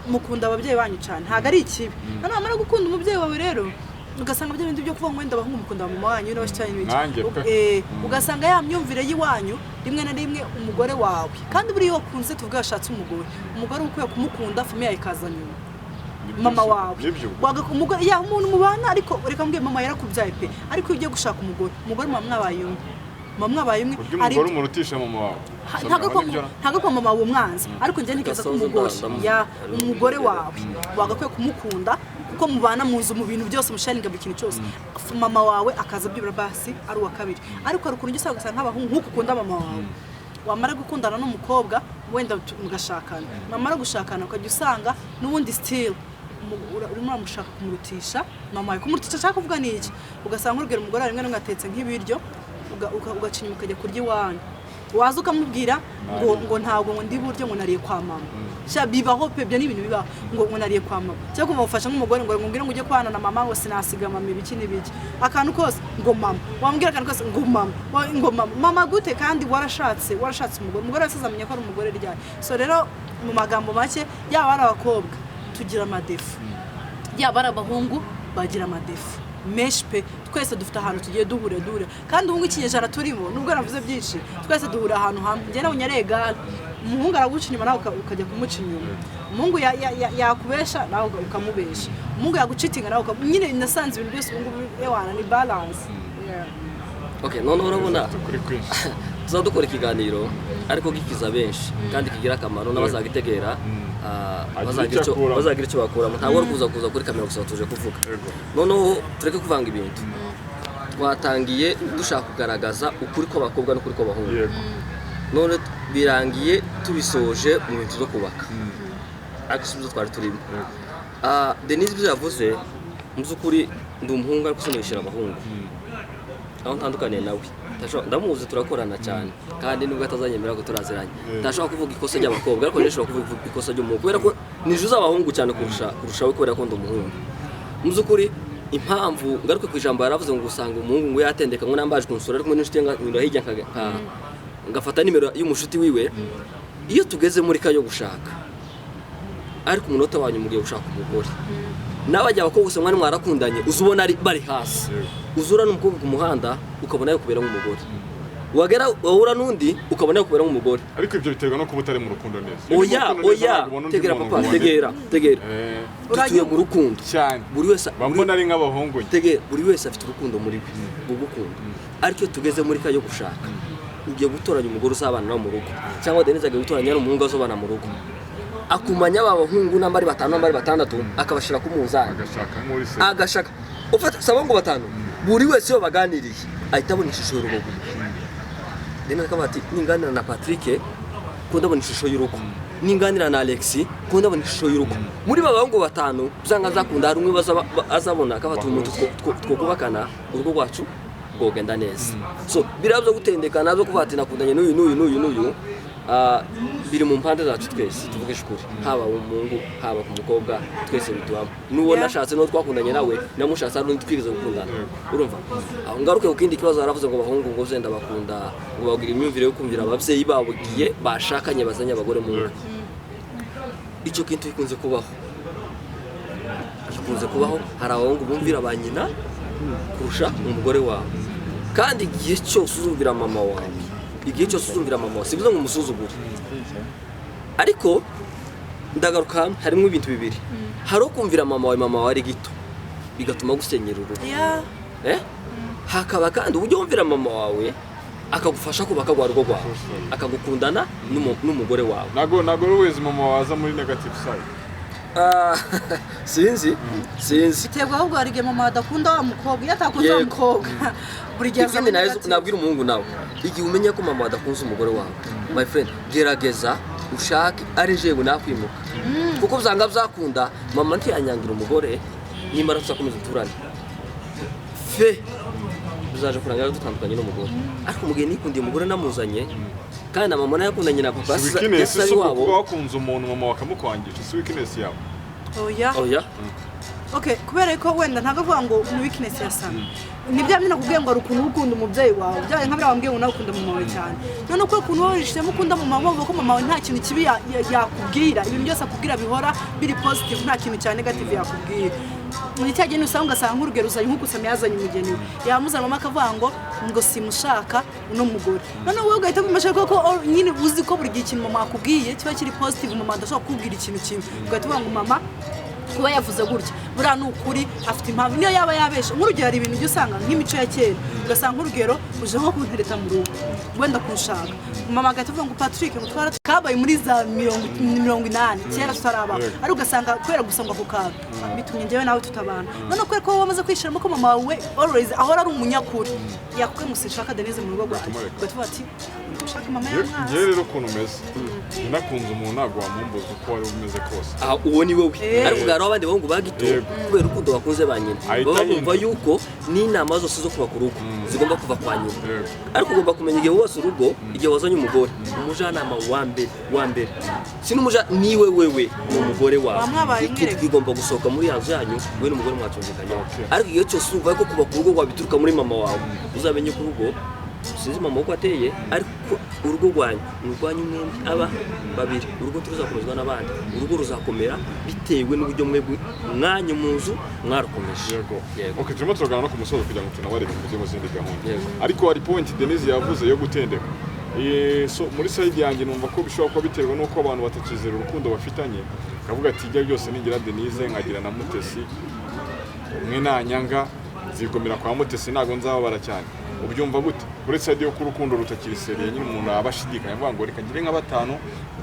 mukunda ababyeyi banyu cyane. Ntabwo ari ikibi. Noneho wamara gukunda umubyeyi wawe rero, ugasanga bya bindi byo kuvuga ngo wenda abahungu mukunda mama wanyu n'abashiki banyu n'ibiki. Nanjye pe. Ugasanga ya myumvire y'iwanyu, rimwe na rimwe umugore wawe, kandi buriya iyo wakunze, tuvuge washatse umugore, umugore uba ukwiye kumukunda, famille yawe ikaza nyuma. Nibyo Mama se, wawe. Nibyo. Umugore ya umuntu mubana, ariko reka mbwiye, mama yarakubyaye pe, ariko iyo ugiye gushaka umugore, umugore muba mwabaye umwe, muba mwabaye umwe. Kurya Hari umugore umurutisha mama wawe. Ntabwo ko Nibyo. ntabwo ko mama wawe umwanzi, ariko njye ntekereza ko Gasoza umugore ya umugore wawe wagakwiye kumukunda, kuko mubana mu nzu, mu bintu byose, musharinga buri kintu cyose. Mama wawe akaza byibura basi ari uwa kabiri. Ariko hari ukuntu ujya usanga, ugasanga nk'abahungu, nk'uko ukunda mama wawe, wamara gukundana n'umukobwa wenda mugashakana, mwamara gushakana ukajya usanga n'ubundi still urimo uramushaka kumurutisha mama wawe. Kumurutisha ashaka kuvuga ni iki? Ugasanga nk'urugero umugore wawe rimwe na rimwe atetse nk'ibiryo, ugaca inyuma ukajya kurya iwanyu, waza ukamubwira ngo ntabwo ngo ndi buryo, ngo nariye kwa mama. Sha, bibaho pe, ibyo ni ibintu bibaho, ngo nariye kwa mama, cyangwa kumufasha nk'umugore ngo ngwino ngo ujye kwana na mama, ngo sinasiga mama, ibiki n'ibiki, akantu kose ngo mama, wambwira akantu kose ngo mama, ngo mama, mama gute kandi warashatse umugore? Umugore wese azamenya ko ari umugore ryari? So rero mu magambo make, yaba ari abakobwa tugira amadéfauts, yaba ari abahungu bagira amadéfauts menshi pe. Twese dufite ahantu tugiye duhurira, kandi ubu ngubu ikinyejana turimo, nubwo navuze byinshi, twese duhurira ahantu hamwe. Njye nawe unyarega, umuhungu araguca inyuma, nawe ukajya kumuca inyuma. Umuhungu yakubesha, nawe ukamubesha. Umuhungu yagucheatinga, nawe nyine nasanze ibintu byose ubu ngubu ewana ni balance. Yeah. Okay, noneho urabona Ukuri kwinshi. tuzaba dukora ikiganiro ariko gikiza benshi kandi kigira akamaro n'abazagitegera, Agira bazagira icyo icyo akuramo. Bazagira icyo bakuramo. Ntabwo ari kuza kuri kamera gusa tuje kuvuga. Noneho tureke kuvanga ibintu. Twatangiye dushaka kugaragaza ukuri kw'abakobwa n'ukuri kw'abahungu. None birangiye tubisoje mu bintu byo kubaka, ariko si byo twari turimo. Denise ibyo yavuze, mu by'ukuri ndi umuhungu ariko sinishira abahungu aho ntandukaniye nawe. Ndamuzi, turakorana cyane, kandi nubwo atazanyemera ko turaziranye, ntashobora kuvuga ikosa ry'abakobwa, ariko njye nshobora kuvuga ikosa ry'umuhungu, kubera ko nijuza abahungu cyane kurusha we, kubera ko ndi umuhungu. Mu by'ukuri impamvu ngaruke ku ijambo yaravuze ngo usanga umuhungu ngo yatendeka, ngo nambaje kunsura ari kumwe n'inshuti ye, nganyura hirya ngafata nimero y'umushuti wiwe. Iyo tugeze muri ka yo gushaka, ariko umunota wanyu mugiye gushaka umugore, n'abajya abakobwa gusa mwari mwarakundanye, uza ubona ari bari hasi. Uzura n'umukobwa ku muhanda ukabona yakubera nk'umugore, wagera wahura n'undi ukabona yakubera nk'umugore. Ariko ibyo biterwa no kuba utari mu rukundo neza. Iyo uri mu Oya. rukundo neza, Oya. ntabwo ubona undi Tegera muntu papa. ngo ubone. Tegera, tegera. Dutuye mu rukundo. Cyane. Buri wese Bambona ari nk'abahungu njye. Tegera, buri wese afite urukundo muri we gugukunda, ariko iyo tugeze muri ka yo gushaka, ugiye gutoranya umugore uzabana nawe mu rugo, cyangwa Denise agiye gutoranya n'umuhungu azobana mu rugo, akumanya aba bahungu namba ari batanu, namba ari batandatu, akabashyira ku munzani. Agashaka nk'uri se. Agashaka ufata saba ngo batanu, buri wese iyo baganiriye ahita abona ishusho y'urugo rwe. Denise akavuga ati: "Ninganira na Patrick ko ndabona ishusho y'urugo, ninganira na Alex ko ndabona ishusho y'urugo." Muri ba bahungu batanu byanga azakunda hari umwe azabona akafata umuntu twokubakana urugo rwacu rwogenda neza. So biriya byo gutendekana, byo kuvuga ati nakundanye n'uyu n'uyu n'uyu n'uyu, biri mu mpande zacu twese, tuvugishe ukuri, haba umuhungu, haba ku mukobwa, twese bitubamo. N'uwo nashatse, n'uwo twakundanye nawe namushatse, hari n'undi twigeze gukundana, urumva aho. Ngaruke ku kindi kibazo, haravuze ngo abahungu ngo zenda bakunda ngo bagira imyumvire yo kumvira ababyeyi babo igihe bashakanye, bazanye abagore mu ngo. Icyo kintu gikunze kubaho, gikunze kubaho. Hari abahungu bumvira ba nyina kurusha umugore wawe, kandi igihe cyose uzumvira mama wawe, igihe cyose uzumvira mama wawe, si byiza ngo umusuzugure. Ariko ndagaruka, harimo ibintu bibiri. Hari ukumvira mama wawe, mama wawe ari gito, bigatuma gusenyera urugo. Eh? Hakaba kandi uburyo wumvira mama wawe akagufasha kubaka rwa rugo rwawe, akagukundana n'umugore wawe. Ntabwo always mama waza muri negative side. Sinzi, sinzi. Biterwa ahubwo, hari igihe mama adakunda wa mukobwa. Iyo atakunze wa mukobwa, buri gihe Ikindi azana nawe negative. nabwira umuhungu nawe, igihe umenya ko mama adakunze umugore wawe, my friend, gerageza ushake ari jewe nakwimuka, kuko byanga byakunda mama ntiyanyangira umugore, nimara tuzakomeza uturane fe. Bizaje kurangira dutandukanye n'umugore, ariko mu gihe nikundiye umugore namuzanye, kandi na mama nawe yakundanye na papa, Si weakness yasize si ari uko iwabo. Kuba wakunze umuntu mama bakamukwangisha si weakness yawe? Oya. Oya. Okay, kubera ko wenda ntabwo avuga ngo ni weakness ya Sami, ni bya bindi nakubwiye ngo hari ukuntu uba ukunda umubyeyi wawe, byabaye nka biriya wambwiye ngo nawe ukunda mama wawe cyane. None uko ukuntu wowe wishizemo ukunda mama wawe, wumva ko mama wawe nta kintu kibi yakubwira, ibintu byose akubwira bihora biri positive, nta kintu cya negative yakubwira. Ni cya gihe usanga ugasanga nk'urugero uzanye nk'uko Sami yazanye umugeni we, yamuzana mama akavuga ngo simushaka uno mugore. None wowe ugahita wumva ko nyine uzi ko buri gihe ikintu mama akubwiye kiba kiri positive, mama adashobora kukubwira ikintu kimwe, ugahita uvuga ngo mama kuba yavuze gutya buriya ni ukuri, afite impamvu, niyo yaba yabeshe. Nk'urugero, hari ibintu ujya usanga nk'imico ya kera, ugasanga nk'urugero uje nko kuntereta mu rugo, wenda kunshaka, mama agahita avuga ngo Patrick, ngo twara kabaye muri za 80 kera tutarabaho, ariko ugasanga kubera gusa ngo ako kantu bitumye njyewe nawe tutabana. None kubera ko wowe wamaze kwishiramo ko mama wawe always ahora ari umunyakuri, yakubwiye ngo sinshaka Denise mu rugo rwanjye, Ukamureka. ugahita uvuga ati ushaka mama y'amazi. Njyewe rero ukuntu umeze, nakunze umuntu ntabwo wamumbuza uko wari umeze kose. Aha uwo ni wowe. Ariko hari abandi bahungu ba gito, kubera urukundo bakunze ba nyina, Ahita baba bumva ahinduka. yuko n'inama zose zo kubaka urugo zigomba kuva kwa nyina. Ariko ugomba kumenya igihe wose urugo, igihe wazanye umugore, umujyanama wa mbere wa mbere si n'umuja niwe wewe, ni umugore wawe. Wamwabaye Ikintu umwereka. kigomba gusohoka muri ya nzu yanyu, wowe n'umugore mwacyumvikanyeho. Okay. Ariko igihe cyose urumva ko kubaka urugo rwabituruka muri mama wawe, uzamenye ko urugo, sinzi mama uko ateye, ariko urugo rwanyu ni urwanyu mwembi aba babiri. Urugo turuzakomezwa n'abandi, urugo ruzakomera bitewe n'uburyo mwebwe mwanyu mu nzu mwarukomeje. Yego. Yego. Okay, turimo turagana no ku musozo kugira ngo tunabareke mujye mu zindi gahunda. Yego. Ariko hari point Denise yavuze yo gutendeka. So muri side yanjye numva ko bishobora kuba biterwa n'uko abantu batakizera urukundo bafitanye, kavuga ati ibyo byose ningira Denise nkagira na Mutesi, umwe nanyanga nzigomera kwa Mutesi, ntabwo nzababara cyane. Ubyumva gute uretse side yo ko urukundo rutakiri sérieux, nyine umuntu aba ashidikanya avuga ngo reka ngire nka batanu,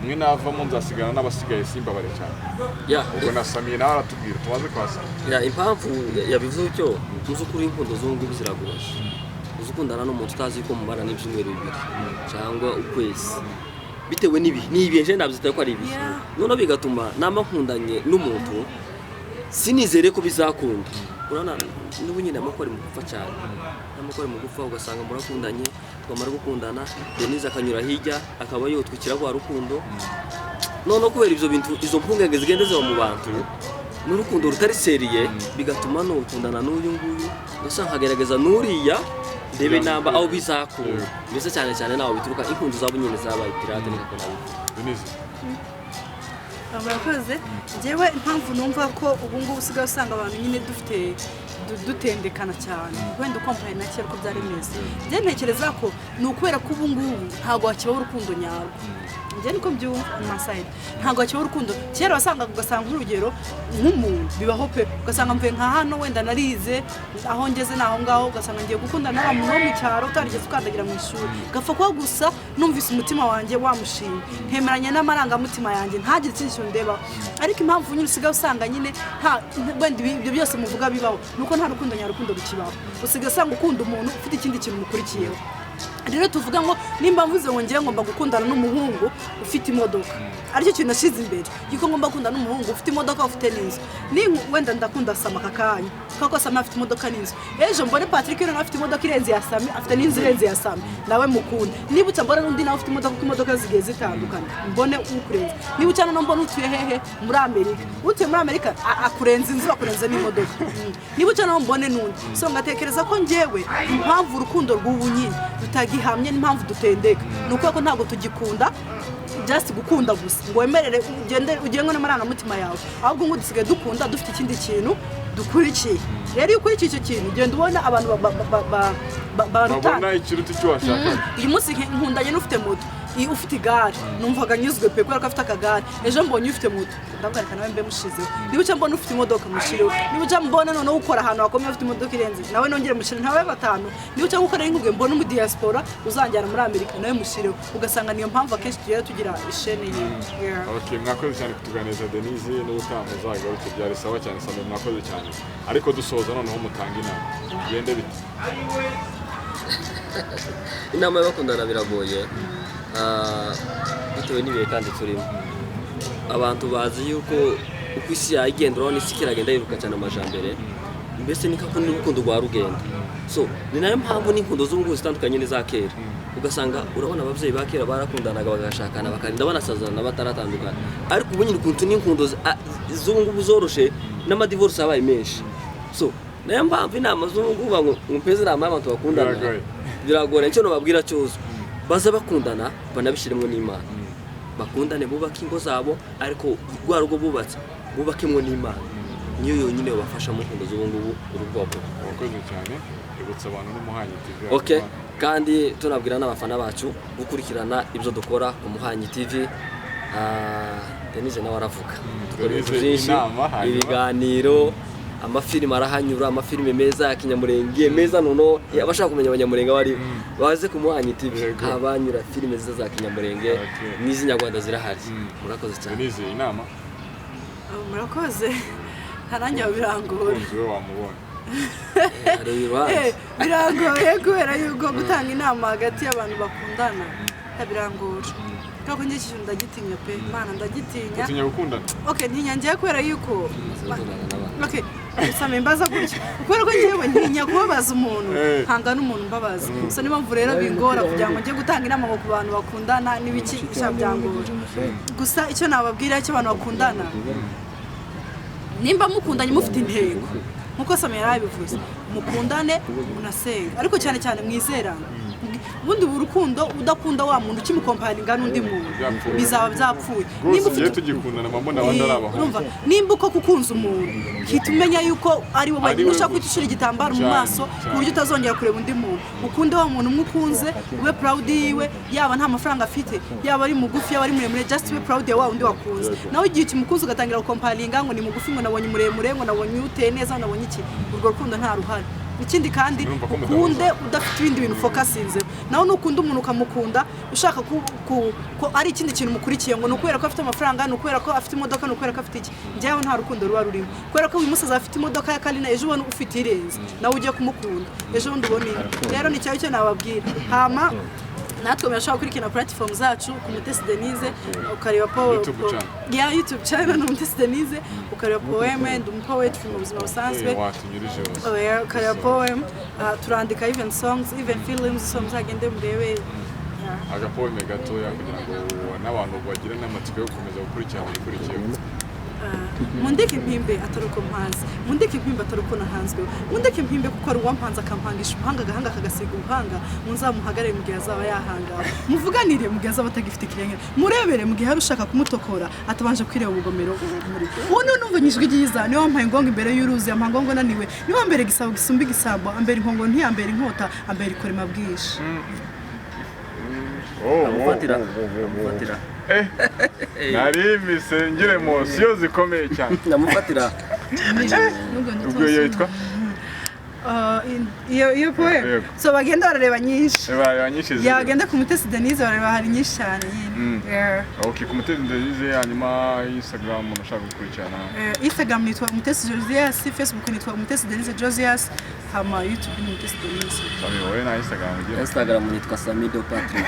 umwe navamo nzasigana n'abasigaye simbabare cyane? Ubwo na Samiye nawe aratubwira, tumaze kwa Sami. Ya, impamvu yabivuze utyo, mu by'ukuri inkundo z'ubu ngubu ziragoye. Uzi ukundana n'umuntu utazi ko mubana n'ibyumweru 2 cyangwa ukwezi, bitewe n'ibihe, ni ibihe, nje nabyita ko ari ibihe. Noneho bigatuma namba nkundanye n'umuntu sinizere ko bizakunda. Urabona n'ubu nyine amako ari mu gupfa cyane, amako ari mu gupfa. Ugasanga murakundanye, twamara gukundana Denise akanyura hirya akaba yotwikira rwa rukundo. Noneho kubera ibyo bintu, izo mpungenge zigenda ziba mu bantu n'urukundo rutari sérieux, bigatuma nukundana n'uyu nguyu ugasanga nkagerageza n'uriya ndebe namba aho bizakunda. Mbese cyane cyane naho bituruka, inkundu zabo nyine zabaye pirate, niko nabivuga. Denise. Murakoze. Njyewe impamvu numva ko ubu ngubu usigaye usanga abantu nyine dufite dutendekana cyane, wenda ukompaye na kera uko byari bimeze, njye ntekereza ko ni ukubera ko ubu ngubu ntabwo hakibaho urukundo nyarwo. Njye niko mbyumva mu ma side, ntabwo hakibaho urukundo. Kera wasangaga ugasanga nk'urugero nk'umuntu bibaho pe, ugasanga mvuye nka hano, wenda narize, aho ngeze ni aho ngaho, ugasanga ngiye gukundana na wa muntu wo mu cyaro utarigeze ukandagira mu ishuri, gapfa kuba gusa numvise umutima wanjye wamushimye, nkemeranya n'amarangamutima yanjye, ntagire ikindi kintu ndebaho. Ariko impamvu nyine usigaye usanga nyine nta wenda ibyo byose muvuga bibaho, ni uko nta rukundo nyarukundo rukibaho. Usigaye usanga ukunda umuntu ufite ikindi kintu mukurikiyeho. Rero tuvuga ngo nimba mvuze ngo ngiye ngomba gukundana n'umuhungu ufite imodoka, aricyo kintu nashyize imbere yuko ngomba gukundana n'umuhungu ufite imodoka, ufite n'inzu, ni wenda ndakunda Sama aka kanya kuko Sama afite imodoka n'inzu, ejo mbone Patrick nawe afite imodoka irenze ya Sami, afite n'inzu irenze ya Sami, nawe mukunda. Niba uca mbona n'undi nawe ufite imodoka, kuko imodoka zigiye zitandukanye, mbone ukurenze. Niba uca noneho mbone utuye hehe, muri Amerika, utuye muri Amerika akurenza inzu, akurenza n'imodoka. Niba uca noneho mbone n'undi. So ngatekereza ko njyewe impamvu urukundo rw'ubu nyine rutagihamye n'impamvu dutendeka ni ukubera ko ntabwo tugikunda just gukunda gusa ngo wemerere ugende ugengwe n'amarangamutima yawe, ahubwo ngo dusigaye dukunda dufite ikindi kintu dukurikiye. Rero iyo ukurikiye icyo kintu, ugenda ubona abantu barutana. Babona ikiruta icyo washakaga. Uyu munsi nkundanye n'ufite moto, ufite igare, numvaga nyuzwe pe kubera ko afite akagare. Ejo mbonye ufite moto, ndavuga reka nawe mbe mushizeho. Niba uca mbona ufite imodoka, mushireho. Niba uca mbona noneho ukora ahantu hakomeye ufite imodoka irenze, nawe nongere mushire, ntawe batanu. Niba uca gukora nkubwe mbona umu diaspora uzanjyana muri Amerika, nawe mushireho. Ugasanga niyo mpamvu akenshi tugenda tugira ishene yiwe. Yeah. Okay, mwakoze cyane kutuganiriza Denise, n'ubutaha muzagaruke, byari sawa cyane. Sami, mwakoze cyane. Ariko dusoza noneho mutanga inama, bigende bite? Inama y'abakundana biragoye, bitewe n'ibihe kandi turimo. Abantu bazi yuko uko isi yagenda, urabona isi kiragenda yiruka cyane amajambere, mbese ni kako n'urukundo rwa rugenda. So ni nayo mpamvu n'inkundo z'ubu ngubu zitandukanye n'iza kera. Ugasanga urabona ababyeyi ba kera barakundanaga, bagashakana, bakarinda banasazana bataratandukana. Ariko ubu nyine ukuntu n'inkundo z'ubu ngubu zoroshe, n'amadivorce yabaye menshi. So nayo mpamvu inama z'ubu ngubu ngo mpeze inama y'abantu bakundana, Biragoye. biragora. Icyo nababwira cyose, baza bakundana banabishyiremo n'Imana, bakundane, bubake ingo zabo, ariko rwa rugo bubatse bubakemo n'Imana, niyo yonyine babafasha mu nkundo z'ubu ngubu urugo rwabo. Urakoze cyane. Ibutsa abantu n'Umuhanyi TV. Okay, kandi tunabwira n'abafana bacu gukurikirana ibyo dukora ku Muhanyi TV. Denise nawe aravuga, dukora ibintu Denise, byinshi, inama, hanyuma. ibiganiro, amafilime arahanyura, amafilime meza ya kinyamurenge meza. Noneho abashaka kumenya abanyamurenge bari baze ku Muhanyi TV, habanyura filime nziza za kinyamurenge n'iz'inyarwanda zirahari. Murakoze cyane. Denise, inama. Oh, murakoze. Ntarangira, birangora. Umukunzi we wamubonye. Hari iruhande. Birangoye kubera yuko gutanga inama hagati y'abantu bakundana birangora, kubera ko njye iki kintu ndagitinya pe. Imana, ndagitinya. Utinya gukundana? Okay, ntinya njyewe kubera yuko Maze gukundana n'abantu. Okay, usama imbaza gutyo kubera ko njyewe ntinya kubabaza umuntu, nkanga n'umuntu mbabaza. So niyo mpamvu rero bingora kugira ngo njye gutanga inama ngo ku bantu bakundana n'ibiki sha, byangora. Gusa icyo nababwira icyo abantu bakundana, nimba mukundanye mufite intego nkuko Sami yari abivuze, mukundane munasenga, ariko cyane cyane mwizerane. Ubundi buri rukundo udakunda wa muntu ukimucomparinga n'undi muntu, Byapfuye. bizaba byapfuye. Rwose Nimba ngiye ufite tugikundana mba mbona abandi ari abahungu. Urumva, nimba uko kukunza umuntu, hita umenya yuko ari wowe Ari we ushaka gusa. guhita ushyira igitambaro mu Cyane, maso ku cyane. buryo utazongera kureba undi muntu. Ukunde wa muntu umwe ukunze, ube proud yiwe, yaba nta mafaranga afite, yaba ari mugufi, yaba ari muremure, just ube proud ya wa wundi wakunze. Nawe igihe ukimukunze ugatangira gucomparinga ngo ni mugufi, ngo nabonye muremure, ngo nabonye uteye neza, ngo nabonye iki, urwo rukundo nta ruhare. Ikindi kandi, Urumva ko mudahuza. ukunde udafite ibindi bintu ufocusinzeho. Nawe nukunda umuntu ukamukunda ushaka ko ari ikindi kintu umukurikiye, ngo ni ukubera ko afite amafaranga, ni ukubera ko afite imodoka, ni ukubera ko afite iki, njyewe nta rukundo ruba rurimo, kubera ko uyu munsi azaba afite imodoka ya Karina, ejo ubona ufite irenze, nawe ugiye kumukunda, ejo bundi ubona indi. Rero ni cyo cyo nababwira. Hama natwe murashobora gukurikirana platform zacu ku Mutesi Denise, ukareba po YouTube channel. Ya, YouTube channel ni Umutesi Denise, ukareba poème, ndi umupoet mu buzima busanzwe. Watunyurije hose. Oya, ukareba poem, turandika even songs, even films, so muzagende murebe. Yeah. Agapoème gatoya kugira ngo n'abantu bagire n'amatsiko yo gukomeza gukurikirana ikurikiyeho. Mundeke mpimbe atari uko mpazi, mundeke mpimbe atari uko nahanzweho, mundeke mpimbe kuko ari uwampanze akampangisha ubuhanga, agahanga kagasiga ubuhanga. Munzamuhagarare mu gihe azaba yahangawe, muvuganire mu gihe azaba atagifite ikirenge, murebere mu gihe hari ushaka kumutokora atabanje kwireba ubugomero muri uwo. Niwe numva ijwi ryiza, niwe wampaye ingongo imbere y'uruzi, ampa ngongo naniwe, niwe wambere igisabo gisumba igisambo, ambera inkongo ntiyambera inkota, ambera ikorema bwinshi. Amufatira, amufatira. Nari mise ngire émotion zikomeye cyane. Ndamufatira. Ubwo iyo yitwa? Iyo poem? Yego. So bagenda barareba nyinshi. Bareba nyinshi ziri. Yagenda ku Mutesi Denise barareba, hari nyinshi cyane nyine. Yeah. Okay, ku Mutesi Denise. Hanyuma Instagram umuntu ushaka gukurikirana? Instagram nitwa Umutesi Josias, Facebook nitwa Umutesi Denise Josias, hama YouTube ni Umutesi Denise. Sami, wowe na Instagram ugira? Instagram nitwa Samido Patrick.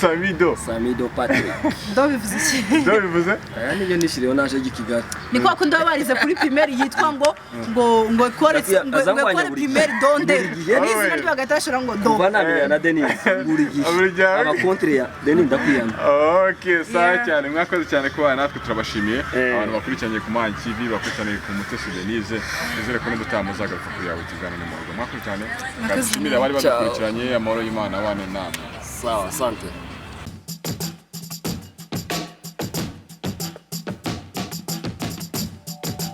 Samido? Samido Patrick. Ndo bivuze iki? Do bivuze? Aya niyo nishyiriyeho naje i Kigali. Ni kwa kundi baba barize kuri primaire yitwa ngo école ngo Aza ngo nkwanya école buri primaire donde buri gihe. n'izina ryo bagahita bashyiraho ngo do. Kuva namenya na Denise, buri gihe Buri gihe. Abakontire ya Denise, ndakwiyama. Okay, sawa Yeah. cyane. Mwakoze cyane kubana natwe, turabashimiye. Abantu bakurikiranye ku Muhanyi TV, bakurikiranye ku Mutesi Denise, nizere ko n'ubutaha muzagaruka kuri yawe tuganire mu rugo. Mwakoze cyane. Mwakoze. Dushimire abari Ciao. badukurikiranye. Amahoro y'Imana abane namwe. Sawa, asante.